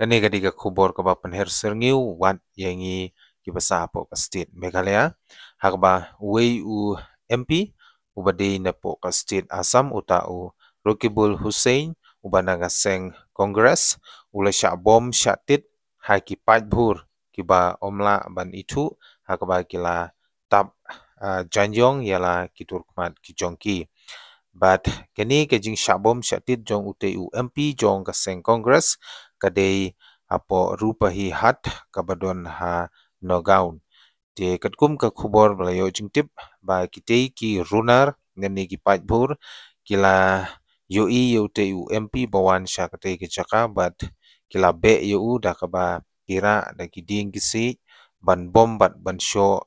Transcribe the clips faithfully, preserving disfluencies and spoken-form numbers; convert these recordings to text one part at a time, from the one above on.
Kane ka dei ka khubor kaba pynher syrngiew wat ïa ngi kiba sah hapoh ka state Meghalaya. Ha kaba uwei u M P uba dei napoh ka state Assam, uta u Rakibul Hussain, uba na ka seng Congress, u la shah bom shah tit ha ki paidbah kiba ym lah ban ithuh ha kaba ki la tap, ah, jaiñjong ïa la ki dur khmat ki jong ki. Bad kane ka jingshah bom shah tit jong utei u M P jong ka seng Congress ka dei hapoh Rupahi Hat kaba don ha Nagaon. Te katkum ka khubor ba la ïoh jingtip ba kitei ki runar ne ki paidbah ki la ïohi ïa utei u M P ba wan sha katei ka jaka bad ki la beh ïa u da kaba ki rah da ki dieng ki siej ban bom bad ban shoh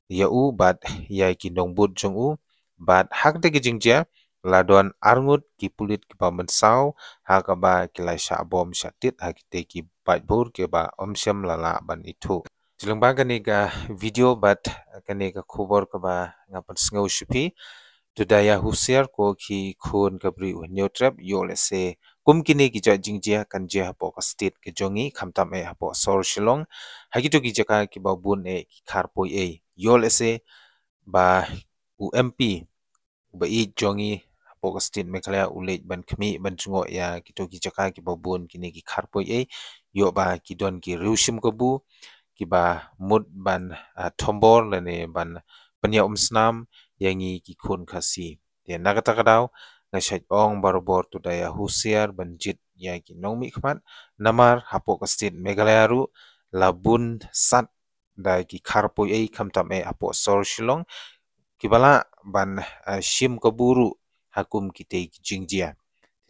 ïa u bad ïa ki nongbud jong u. Bad ha katei ka jingjia la don arngut ki pulit kiba mynsaw ha kaba ki la shah bom shah tit ha kitei ki paidbah kiba ym shym la lah ban ithuh. Te lyngba kane ka video bad kane ka khubor kaba nga pynsngew sha phi, to da ïa husiar ko ki khun ka Ri u Hynñiewtrep, ïoh lehse kum kine ki jait jingjia kan jia hapoh ka state ka jong ngi, khamtam eh hapoh sor Shillong, ha kito ki jaka kiba bun eh ki kharpoi ei. Ïoh lehse ba u M P uba ïeit jong ngi hapoh ka state Meghalaya u leit ban khmih ban jngoh ïa kito ki jaka kiba bun kine ki kharpoi ei, ïoh ba ki don ki riew shim kabu kiba mut ban, ah, thombor lane ban pynïaumsnam ïa ngi ki khun Khasi. Te na kata ka daw nga shait ong barabor to da ïa husiar ban jied ïa ki nongmihkhmat, namar hapoh ka state Meghalaya ruh la bun sat da ki kharpoi ei, khamtam eh hapoh sor Shillong, kiba lah ban, ah, shim kabu ruh ha kum kitei ki jingjia.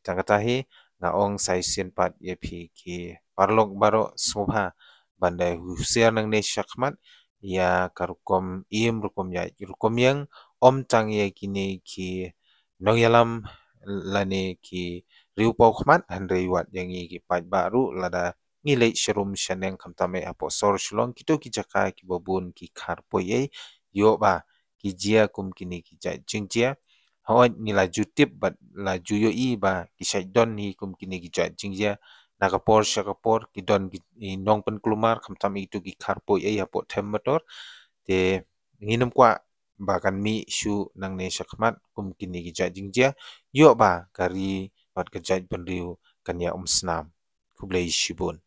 Tang kata hi nga ong sa shisien pat ïa phi ki paralok baroh, sngewbha ban da husiar nangne shakhmat ïa ka rukom im, rukom ïaid, rukom ïeng, ym tang ïa kine ki nongïalam lane ki riewpawkhmat, hynrei wat ïa ngi ki paidbah ruh, lada ngi leit sharum shaneng, khamtam eh hapoh sor Shillong, kito ki jaka kiba bun ki kharpoi ei, ïoh ba ki jia kum kine ki jait jingjia. Hooid ngi la ju tip bad la ju ïohi ba ki shait don hi kum kine ki jait jingjia na ka por sha ka por, ki don ki, ki nongpynkulmar, khamtam eh kito ki kharpoi ei hapoh them motor. Te ngin ym kwah ba kan mih shuh nangne shakhmat kum kine ki jait jingjia, ïoh ba ka ri bad ka jaitbynriew kan ïaumsnam. Khublei shibun.